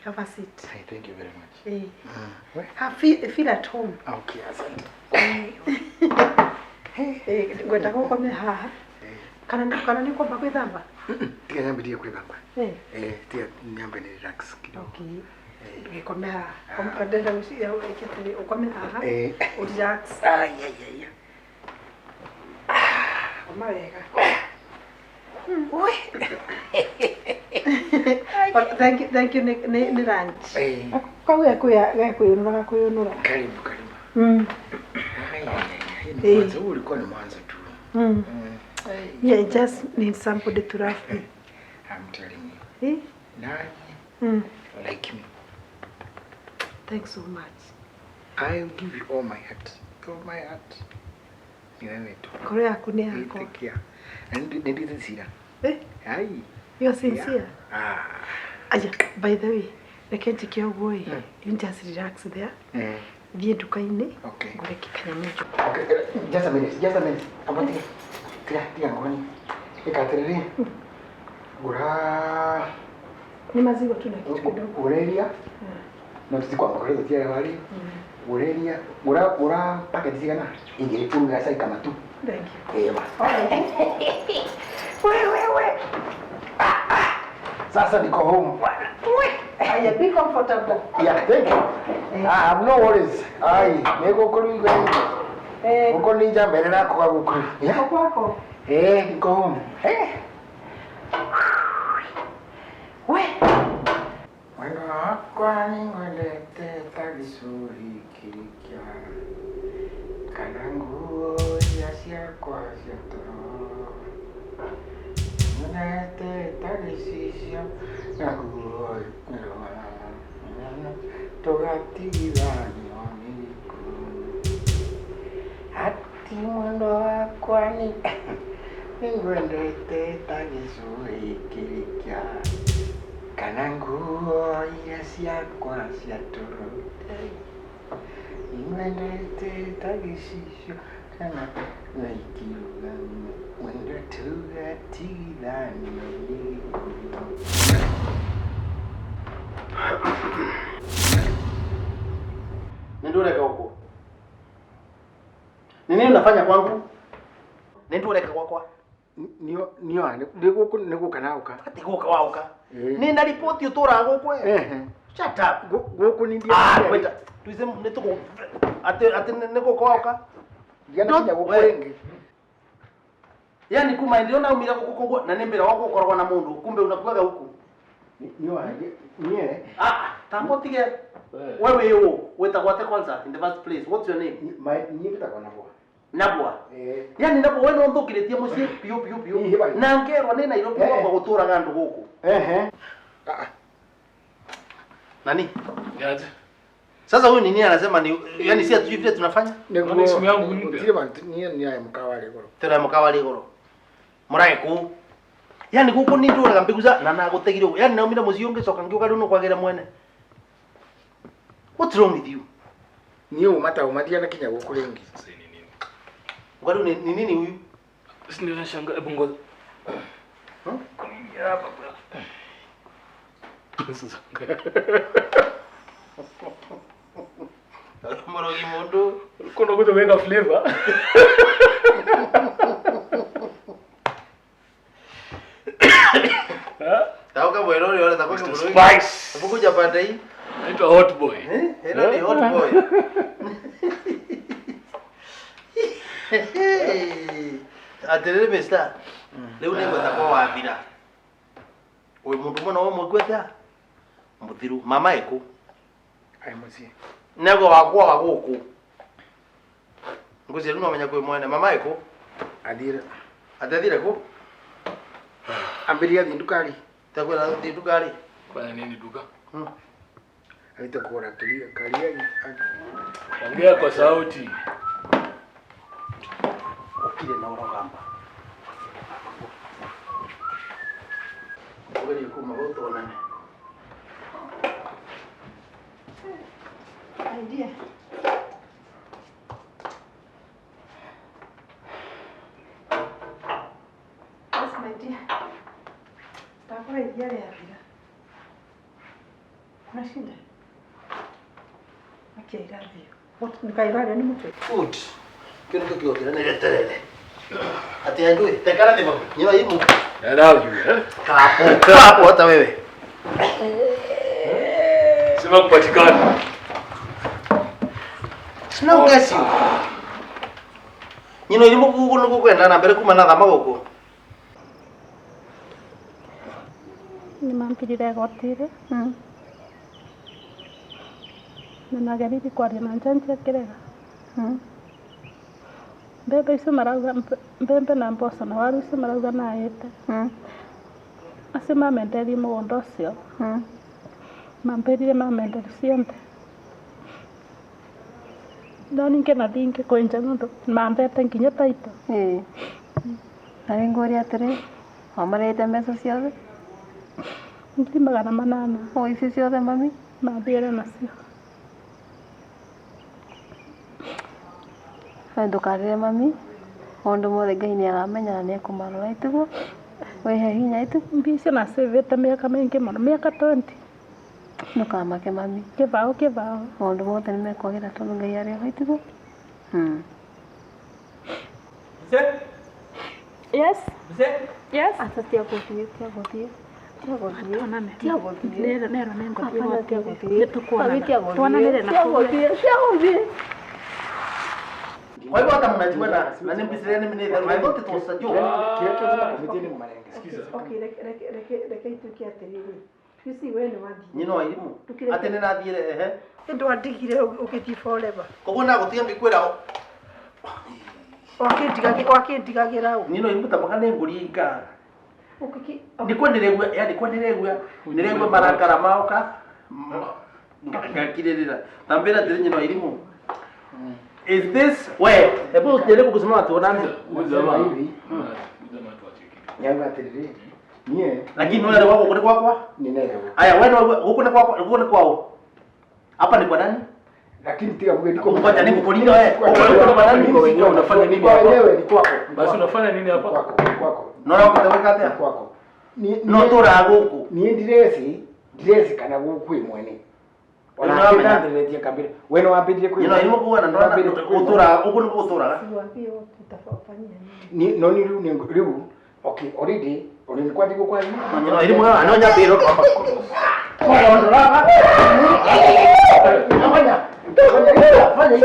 Have a seat. Hey, thank you very much. Eh. We? Have feel at home. Okay, asante. Eh, ngwenda gũkome haha. Kana nĩ kwamba gwĩthamba? Tiga nyambirie kwĩthamba. Eh. Eh, tiga nyambe ni relax kidogo. Okay. Gĩkome haha. Ndĩrenda gwĩciria wĩkĩte ũkome haha. Eh. Ũrelax. Ai ai ai. Koma wega. We. But thank you, thank you nĩ lunch. Eh. Kau gekwĩyũnũra gakwĩyũnũra. Karibu karibu. Ai ai ai. Ni Eh. mwanzo, huu ulikuwa ni mwanzo tu. Yeah, I just need somebody to love me. I'm telling you. Eh? Nani like me. Thanks so much. I'll give you all my heart. All my heart. Ni wewe tu. Ngoro yaku nĩ yakwa. Take care. Na nĩ sincere. Eh? Ai. You are sincere? Ah. Aya, by the way, reke njĩke ũguo ĩ, you just relax there. Thiĩ nduka-inĩ, Okay. ngũre kanyamũ njũ. Okay, just a minute, just a minute. Amba tiga. Tiga, tiga ngoni. Ika atiriri. Gura. Nĩ maziwa tu na kitu kidogo. Gureria. No tutikwamba kuri tutia wali. Gureria, gura gura packet cigana. Igiri kuruga cai kama tu. Thank you. Eh, ba. We we we. Ah, ah. Sasa niko home. We. Aya, be comfortable. Yeah, thank you. Ah, I'm no worries. Ai, niko kuri Eh, Guko ni njambere nako guku. Yeah. kwako. Eh, niko home. Eh. We. Mwendo wakwa nĩngwendete ta gĩcũrĩ kĩrĩa kana nguo iria ciakwa cia toro nyonete ta gĩcicio na nguo tũgatigithanio nĩ gĩkuũ ati mwendo wakwa nĩngwendete ta gĩcũrĩ kĩrĩa kana nguo iria ciakwa cia toro nĩngwendete ta gĩcicio kana gaikiugana mwendo tũgatigithanio nĩ gĩkuũ. Nĩ ureka huko? Ni nini unafanya kwangu? Nĩ ureka gwakwa? Nio nio nĩ gũkũ nĩ gũka na ũka. Ati guka wauka. Eh. Ni na ripoti uturaga guku we. Ehe. Shut up. Gũkũ nĩ Ah, kwenda. Tuize nĩ tuku ati ati nĩ guka wauka. Ndianakinya gũkũ We. rĩngĩ. Yaani kuma ndio umira guku koguo na nĩ mbira wa gukoragwo na mundu kumbe unakuaga huku. Nio nie Ah, tambo tige. Wewe ũ wĩtagwo atĩa kwanza in the first place? What's your name? niĩ njĩtagwo Nabwa. Nabwa. Eh. Yaani Nabwa we no nthũkĩrĩtie mũciĩ piũ piũ piũ. Ih, bai. Na ngerwo nĩ Nairobi Eh. gwakwa gũtũraga andũ gũkũ. Ehe. Ah, Nani? Niaje? Sasa huyu ni nini anasema ni yani si hatujui vile tunafanya? Naona simu yangu mpya. Gũtirĩ bantu niĩ nĩ aya mũkawa rĩ goro. Tera mukawa rigoro. Murage ku. Yaani guku ni nduraga mbiguza na nagutegire uguo. Yaani naumire muciĩ ũngĩcoka ngiuga rĩu nĩkwagĩra mwene. What's wrong with you? Niĩ uma ta uma ndianakinya gũkũ rĩngĩ. Sasa ni nini? Uga rĩu ni nini huyu? Sasa ndio nashangaa hebu ngoja. Kwa nini hapa bwana? Sasa. Morogi mundu. Ulikuwa unakuja kuweka flavor. Ha? Tauka mwero ũrĩa ũreta Mr. kwĩ Spice. Hebu pande hii. Naitwa Hot Boy. Eh? Hilo ni hot boy. Atirĩrĩ mister. Rĩu nĩngwenda kwa wathira. Wĩ mũndũ mũno ũmwe ngwenda. Mũthiru mama ĩkũ. Ai mũciĩ. Nego wakwa wa gũkũ. Ngũcia rĩu no menya kwĩ mwene mama ĩkũ. Athire. Atethire kũ? Ambĩrĩria thiĩ nduka-rĩ. Tekwĩra thiĩ nduka-rĩ. Fanya nini duka? Aita kũgũra kĩria karia. Ongea kwa sauti. Ũkire na ũrogamba. Ũgerie kuma gũkũ tuonane. Idea. Yes, my dear. Ndakũra iria rĩathira. Kuna shida? Okay, I love you. What nikairaria ni mtu? Good. Kio niko kio kile nile. Ati andui, tekara ni mama. Nyua himu. I love you, eh? Kapo. Kapo hata wewe. Sema kupatikana. Sina ugesi. Nyino ilimu gugu nugu kwenda na mbere kuma na thama guku. Ni mampirire gotire. Na nagerire kwaria na njanji akirega. Mbembe icio marauga mbembe na mboco na waru icio marauga naete. Acio mamenderie mũgũnda ũcio. Mambĩrire mamenderie ciothe. No ningĩ nathiĩ ngĩkũnja nũndũ mambete nginya taito. Ĩĩ. Na rĩu ngũria atĩrĩ, wamarĩte mbeca ciothe? 800,000. O ici ciothe mami? Mathiire nacio. We ndũkarĩre mami, maũndũ mothe Ngai nĩ aramenya na nĩ ekũmarora ĩtiguo? Wĩhe hinya ĩtiguo? Mbia icio nacĩvĩte mĩaka mĩingĩ mũno, mĩaka 20. Ndũkamake mami. Kĩbaũ kĩbaũ. Maũndũ mothe nĩ mekwagĩra tondũ Ngai arĩ ho ĩtiguo? Mzee? Yes. Mzee? Yes. Ata tia gũthiĩ, tia gũthiĩ. Tia gũthiĩ. Tia gũthiĩ. Nero nero nengũthiĩ. Hapana, tia gũthiĩ. Nĩtũkuonana. Tia gũthiĩ. Tuonanĩre na Tia kũu. gũthiĩ, tia gũthiĩ. Kwa hivyo hata mnajua na nimbisire ni mimi I thought it was a joke. Sikiza. Okay, reke ituĩke atĩrĩrĩ. You see we nĩ wathiĩ. Nyino wa irimu. Ati nĩ nathiire ehe. Ndwandigire ũgĩthiĩ forever. Koguo nagũtiga ngĩkwĩra Wakĩndigagĩra ũ? Nyino irimu ta maka nĩ ngũringa. Ũkĩki Ndikwa ndĩregua, ya ndikwa ndĩregua. Ndĩregua marakara maoka. Ngakirĩrĩra. Tambĩra atĩrĩ nyino wa irimu. Is this where? Hebu jaribu kusimama tuonane. Huyu jamaa. Hivi. Huyu jamaa tuachie kitu. Nyama atĩrĩrĩ. Nie Lakini wewe wako kule kwakwa? ninaelewa. Aya wewe huko ni kwako, huko ni kwao. Hapa ni kwa nani? Lakini tika mge niko Ngoja nikukulinda wewe. Huko kwa nani? Kwa wenyewe unafanya nini Kwa hapa? wenyewe ni kwako. Basi unafanya nini hapa? Kwako, kwako. No kuteweka atia? Kwako. Ni No tura guku. Ni ndireci, ndireci kana guku imwene. Ona ndireci kambire. Wewe no wambirie kwĩ. Nyino imo kuwa na ndona utura uku ni gutura. Siwaambie utafanyia nini. Ni no ni riu ni riu. Okay, already ni kwa ndiko kwa hiyo. Nyino imo ano nyambiro kwamba. Fanya. Fanya.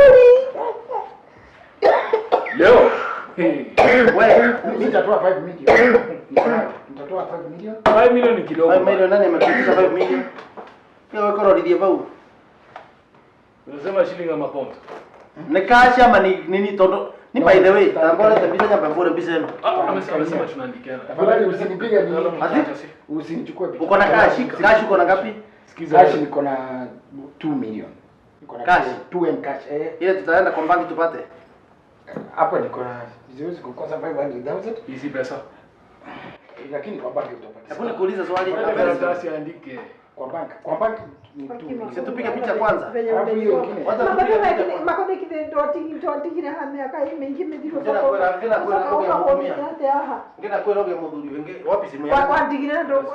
Leo. Wewe nitatoa 5 million. Nitatoa 5 million. 5 million ni kidogo. 5 million nani amekuitisha 5 million? Pia wewe kororithie bau. Unasema shilingi ama pound? Ni cash ama ni nini tondo? Ni by the way, tambora tabisa nyamba mbore mbisa eno. Ah, amesema tunaandikiana. Tafadhali usinipige ni. Ati? Usinichukue picha. Uko na cash? Cash uko na ngapi? Sikiza. Cash niko na 2 million. Niko na cash 2M cash. Ile tutaenda kwa banki tupate. Hapo niko na siwezi kukosa 500,000. Hizi pesa. Lakini kwa banki utapata. Hebu nikuulize swali. Karatasi andike. Kwa banki. Kwa banki ni 2 million. Si tupige picha kwanza. Alafu hiyo ingine. Wacha tupige picha. Makothi kithe ndwatigire ha miaka mingi mithiru. Ngena kwera mutumia. Ngena kwera ge muthuri wingi wapi simu yako? Wandigire ndo.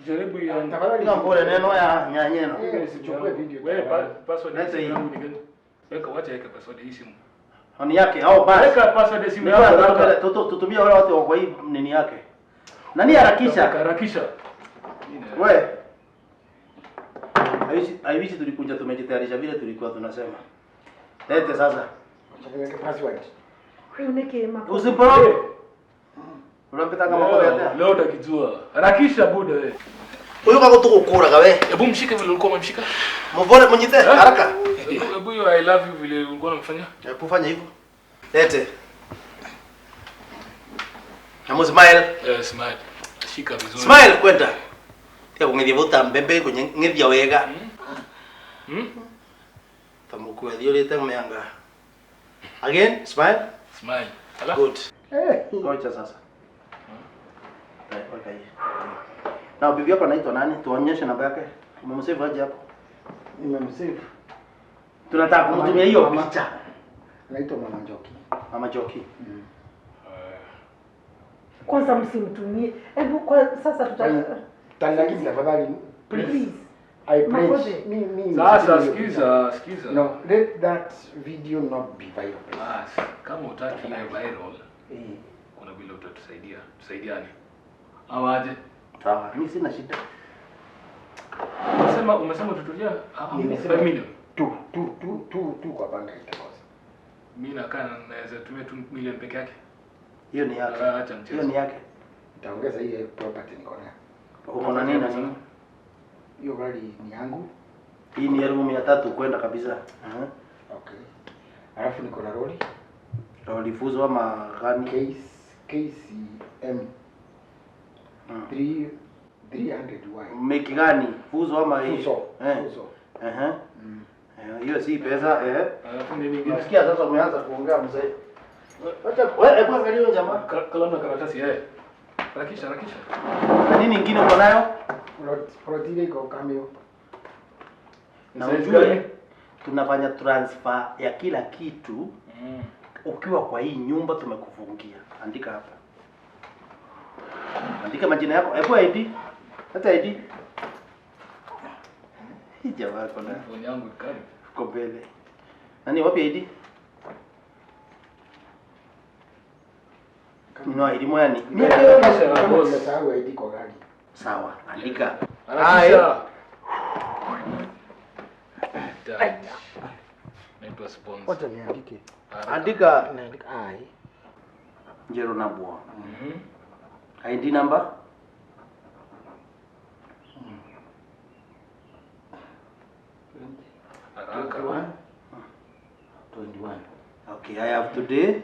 Jaribu hiyo. Tafadhali mbore neno ya nyanyeno. Usichukue video. Wewe password yangu ni gani? Weka wacha weka password hii simu. Ni yake au basi. Weka password ya simu yako. Tutumie wale watu wa hii nini yake. Nani harakisha? Harakisha. Wewe. Aiwishi tulikuja tumejitayarisha vile tulikuwa tunasema. Lete sasa. Weka password. Usipo. Unapita kama kwa lete. Leo utakijua. Harakisha buda wewe. Huyu kako tukukura kawe. Hebu mshike vile ulikuwa umemshika. Mbona mnyite haraka. Hebu hiyo I love you vile ulikuwa unamfanyia. Hebu fanya hivyo. Lete. Na smile. Smile. Shika vizuri. Smile kwenda. Tia kung'ethia mbembe kung'ethia wega. Tamuku ethiorite mianga. Again, smile. Smile. Ala. Good. Ngoja sasa. Okay. Na bibi yako anaitwa nani? Tuonyeshe namba yake. Umemsave aje hapo? Nimemsave. Tunataka kumtumia hiyo picha. Anaitwa Mama Njoki. Mama Njoki. Kwanza msimtumie. Hebu kwa sasa Tanganyika tafadhali. Please. I pledge. Me. Sasa sikiza, sikiza. No, let that video not be viral. Bas, kama hutaki iwe viral, kuna vile utatusaidia. Tusaidiane. Ama aje? Sawa, mimi sina shida. Umesema tutulia 5 million. Tu kwa banka itakosa. Mimi nakaa naweza tumia 2 million peke yake. Hiyo ni yake. Acha mchezo. Hiyo ni yake. Nitaongeza hiyo property niko nayo. Uko na nini na nini? Hiyo gari ni yangu. Hii ni 300,000 kwenda kabisa. Okay. Alafu niko na lori. Lori fuzo ama gani? KCM 300Y. Meki gani? Fuzo ama hii? Fuzo. Fuzo. Hiyo si pesa Alafu nini nyingine? Nasikia sasa umeanza kuongea mzee. Acha wewe hebu angalia huyo jamaa. Kalamu na karatasi Harakisha, harakisha. Na nini nyingine uko nayo? Plot ile iko kamio. Na ujue tunafanya transfer ya kila kitu. Ukiwa kwa hii nyumba tumekufungia. Andika hapa. Andika majina yako. Hebu ID. Hata ID. Hii jamaa kona. Phone yangu kali. Uko mbele. Nani wapi ID? No, ID moja ni. Kama nimesahau ID kwa gari. Sawa, andika. Harakisha. Naitwa sponsor. Wacha niandike. Andika. Naandika ai. Njero na bwa. ID number? Haraka. 21. Okay, I have today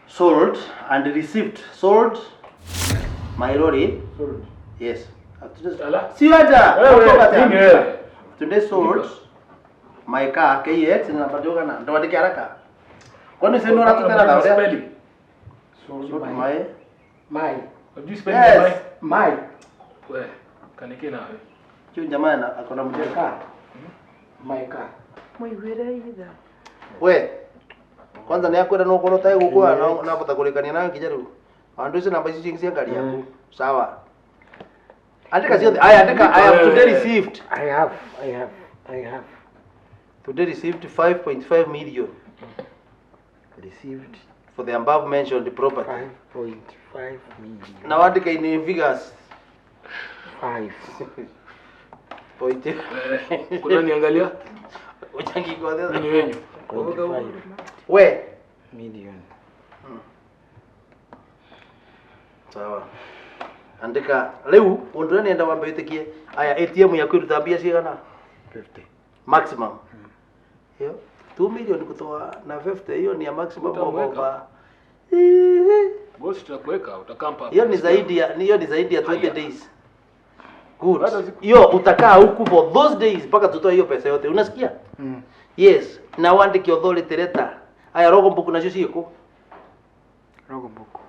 sold and received. Sold my lorry. Sold. Yes. Ala. Si hata. Wewe. Today sold my car KX na badoga na ndo andike haraka. Kwani sasa ndio tena na spelling. Sold my my. Unajua spelling yes. My. Wewe kanike nawe. Hiyo jamaa na akona mjeka. Car. My car. Muiguire itha. We. Kwanza ni akwenda no korwo tai gukwa na bota kurekania nayo nginya riu. Andu icio namba icio cia ngari yaku. Sawa. Andika ciothe. Aya andika I have today received. I have. Today received 5.5 million. Received for the above mentioned property. 5.5 million. Now andika in figures. 5. Point. Kuna niangalia? Uchangi kwa Ni wenyu. 5 We. Million. Sawa. Andika leo undu nenda wambe witikie aya ATM yaku iruta mbia cigana? 50. Maximum. Hiyo 2 million kutoa na 50 hiyo ni ya maximum over. Boss tutakuweka utakampa. Hiyo ni zaidi ya hiyo ni zaidi ya 20 days. Good. Hiyo utakaa huku for those days mpaka tutoe hiyo pesa yote. Unasikia? Yes. Na uandike authority letter. Aya rogo mbuku nacio ciĩkũ? Rogo mbuku.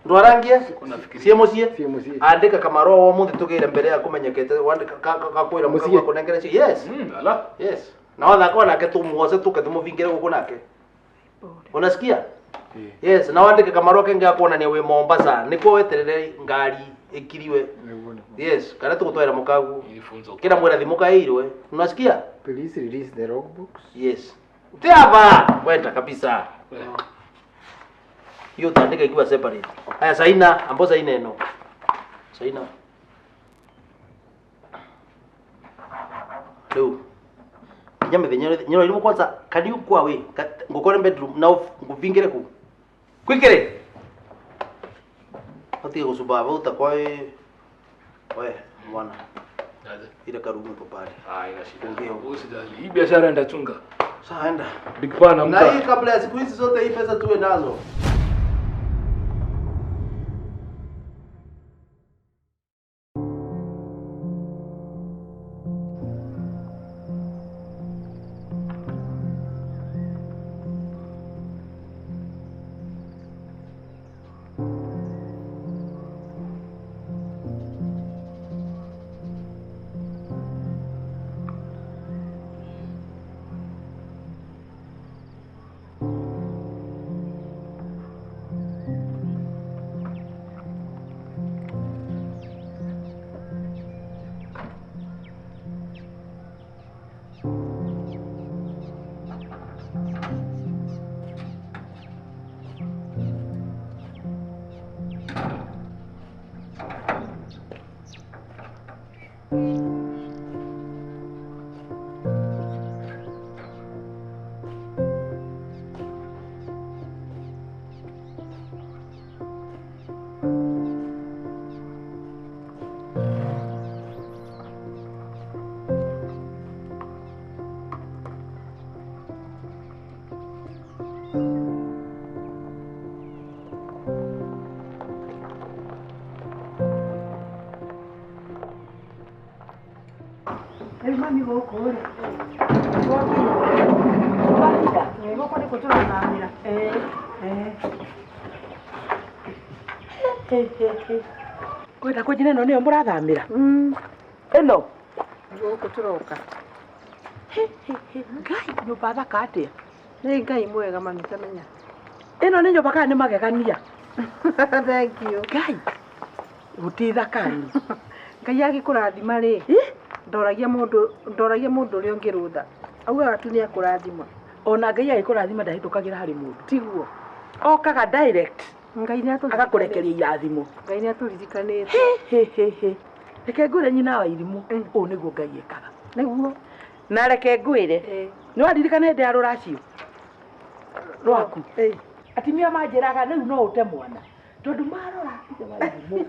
Ndwarangie? Ciĩ mũciĩ? Ciĩ mũciĩ. Andĩka kamarũa o mũthĩ tũgĩre mbere ya kũmenyekete wandĩka kakwĩra mũciĩ kũnengera cio. Yes. Ala. Yes. Na wathaka nake tumuoce tuke tumuvingire gũkũ nake. Unasikia? Yes, na wandĩke kamarũa kengĩ ga kuonania wĩ Mombasa nĩkuo weterere ngari ĩkiriwe. Yes, kana tũgũtwarĩra mũkaguo. Kĩra mwĩra thimũ kaĩirwe. Unasikia? Please release the logbooks. Yes. Tiaba kwenda kabisa. Hiyo utaandika ikiwa separate. Haya saina, ambapo saina eno. Saina. Leo. Kinya mithenya nyoro ilimu kwanza can you go away? Ngukore bedroom na nguvingire ku. Kwikire. Ati gusubaba utakwa we mwana. Ile karumu kwa pale. Ah, ina shida. Usijali. Hii biashara ndachunga. Sasa enda. Big Pan amka. Na hii kabla ya siku hizi zote hii pesa tuwe nazo. Rĩu mami gũkũ rĩ. Twakinya. Twakinya. Gũkũ nĩkuo tũrathamĩra. Kwenda kũnjĩra ĩno nĩyo mũrathamĩra? Ĩno? Gũkũ tũroka. Ngai, nyũmba thaka atĩa? Nĩ Ngai mwega mami tamenya. Ĩno nĩ nyũmba kana nĩ magegania? Thank you. Ngai, gũtithakani. Ngai agĩkũrathima rĩ, ndoragia mũndũ ndoragia mũndũ ũrĩa ũngĩ rũtha. Augaga tu nĩ akũrathima. Ona Ngai agĩkũrathima ndahĩtũkagĩra harĩ mũndũ. Tiguo. Okaga direct. Ngai nĩ atũririkane. Agakũrekeria irathimo. Ngai nĩ atũririkanĩte. He he he. Reke ngwĩre nyina wa irimũ, ũũ nĩguo Ngai ekaga. Nĩguo. Na reke ngwĩre, nĩ waririkana hĩndĩ ya rũracio rwaku? Atumia manjĩraga rĩu no ũte mwana tondũ marora ithe wa irimũ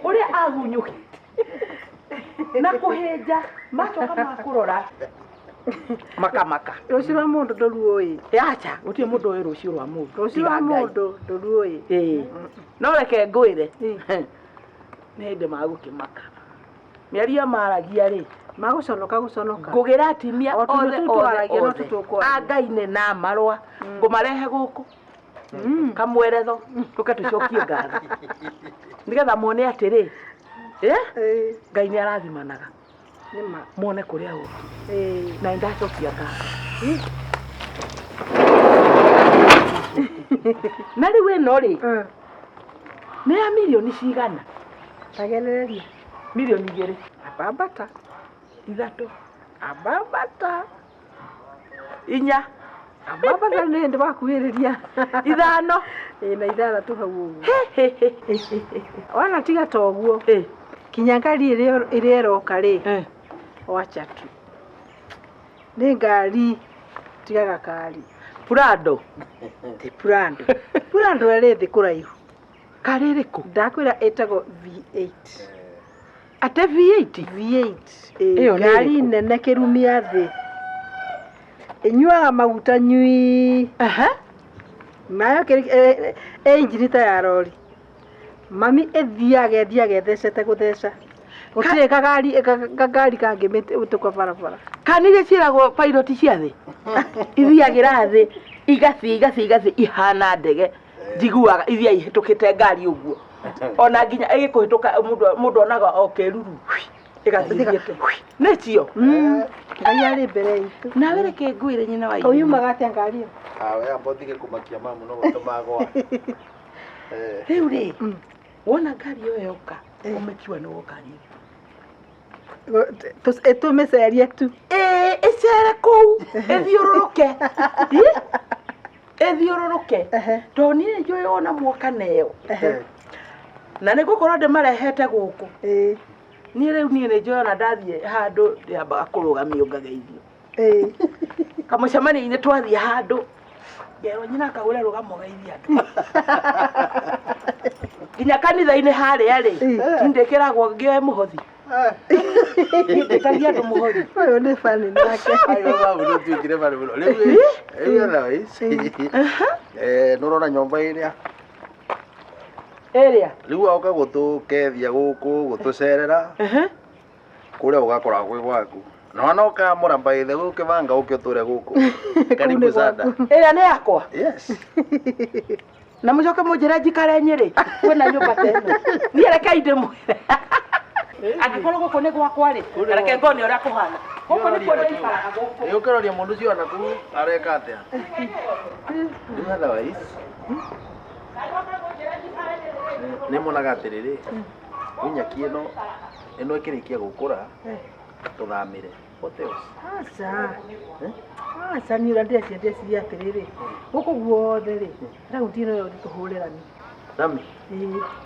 ũrĩa agunyũkĩte na kũhĩnja macoka makũrora makamaka. Rũciũ rwa mũndũ ndũruũĩ. Acha, gũtirĩ mũndũ ũĩ rũciũ rwa mũndũ. Rũciũ rwa tiga Ngai. mũndũ ndũruũĩ. Ĩĩ. No reke ngwĩre, nĩ hĩndĩ magũkĩmaka. Mĩario maragia rĩ, Magũconoka gũconoka. ngũgĩra atumia O tũndũ othe tũu othe twaragia no othe tũtũkwaria. a Ngai nĩ na marũa ngũmarehe gũkũ kamweretho tũke tũcokie ngatho nĩgetha mone atĩrĩ, Ngai nĩ arathimanaga Nĩma. mone kũrĩa ũkire na nĩ ndacokia ngatho. Na rĩu ĩno rĩ, nĩ ya mirioni cigana? Tagereria. Mirioni 2. Abambata. 3. Abambata. 4. Abambata nĩ hĩndĩ wakuhĩrĩria. 5. Ĩĩ na 6 hau ũguo. Wana tiga ta ũguo. Kinya ngari ĩrĩa ĩroka rĩ, wacha tu. Nĩ ngari tiga gakari. Prado. Ti Prado. Prado ĩrĩ thĩ kũraihu. Kari ĩrĩkũ? Ndakwĩra ĩtagwo V8. Ate V8? V8. Ĩĩ, Ĩyo nĩ ngari ĩrĩkũ? nene kĩrumia thĩ. Ĩnyuaga maguta nyui. Nayo ĩ injini ta ya rori. Mami ĩthiaga ĩthiaga ĩthecete gũtheca. Gũtirĩ kagari kagari kangĩmĩtũka barabara. Kana iria ciĩragwo pilot cia thĩ ithiagĩra thĩ igathiĩ igathiĩ igathiĩ ihana ndege njiguaga ithiaga ihĩtũkĩte ngari ũguo ona nginya ĩgĩkũhĩtũka mũndũ onaga o kĩruru ĩgathiĩ ĩthiĩte nĩcio. Ngai arĩ mbere itũ. Nawe reke ngwĩre nyina wa irimũ. Ũyumaga atĩa ngari ĩyo? Awe amba ũtige kũmakia mamu no gũtũma agwa. Rĩu rĩ, wona ngari ĩyo yoka ũmĩkiua nĩ woka Nyĩrĩ. Tũmĩcerie tu. Ĩĩ, ĩcere kũu ĩthiũrũrũke. Ĩthiũrũrũke tondũ niĩ nĩ njũĩ wona muoka nayo na nĩ ngũkorwo ndĩmarehete gũkũ. Niĩ rĩu niĩ nĩ njũĩ ona ndathiĩ handũ ndĩambaga kũrũgamio ngageithio. Kamũcemanio-inĩ twathiĩ handũ ngerwo nyina akagũre rũgamo geithie andũ. Nginya kanitha-inĩ harĩa rĩ, ndĩkĩragwo ngĩoe mũhothi. Ndĩtagia andũ mũhothi. Ũyũ nĩ bani nake. Ayo mamu nĩ ũtuĩkire bani mũno. Rĩu rĩu otherwise nĩ ũrona nyũmba ĩrĩa ĩrĩa rĩu oka gũtũkethia gũkũ gũtũcerera kũrĩa ũgakora gwĩ gwaku na ona ũkamũra by the way ũkĩbanga ũke ũtũre gũkũ. Karibu sana. Ĩrĩa nĩ yakwa? Yes. Na mũcoke mũnjĩre njikare Nyĩrĩ kwĩna nyũmba ta ĩno. Niĩ rekei ndĩmwĩre. Angĩkorwo gũkũ nĩ gwakwa rĩ, reke ngone ũrĩa kũhana. Gũkũ nĩkuo ndĩikaraga gũkũ. Ĩ ũkĩroria mũndũ ũcio ona kũu areka atĩa? Rĩu otherwise nĩ monaga atĩrĩrĩ, rĩu nyeki ĩno ĩno ĩkĩrĩkia gũkũra tũthamĩre. What else? Aca. Aca niĩ ũrĩa ndĩreciria ndĩreciria atĩrĩrĩ, gũkũ guothe rĩ, raundi ĩno yothe tũhũre rami. Rami? Ĩĩ.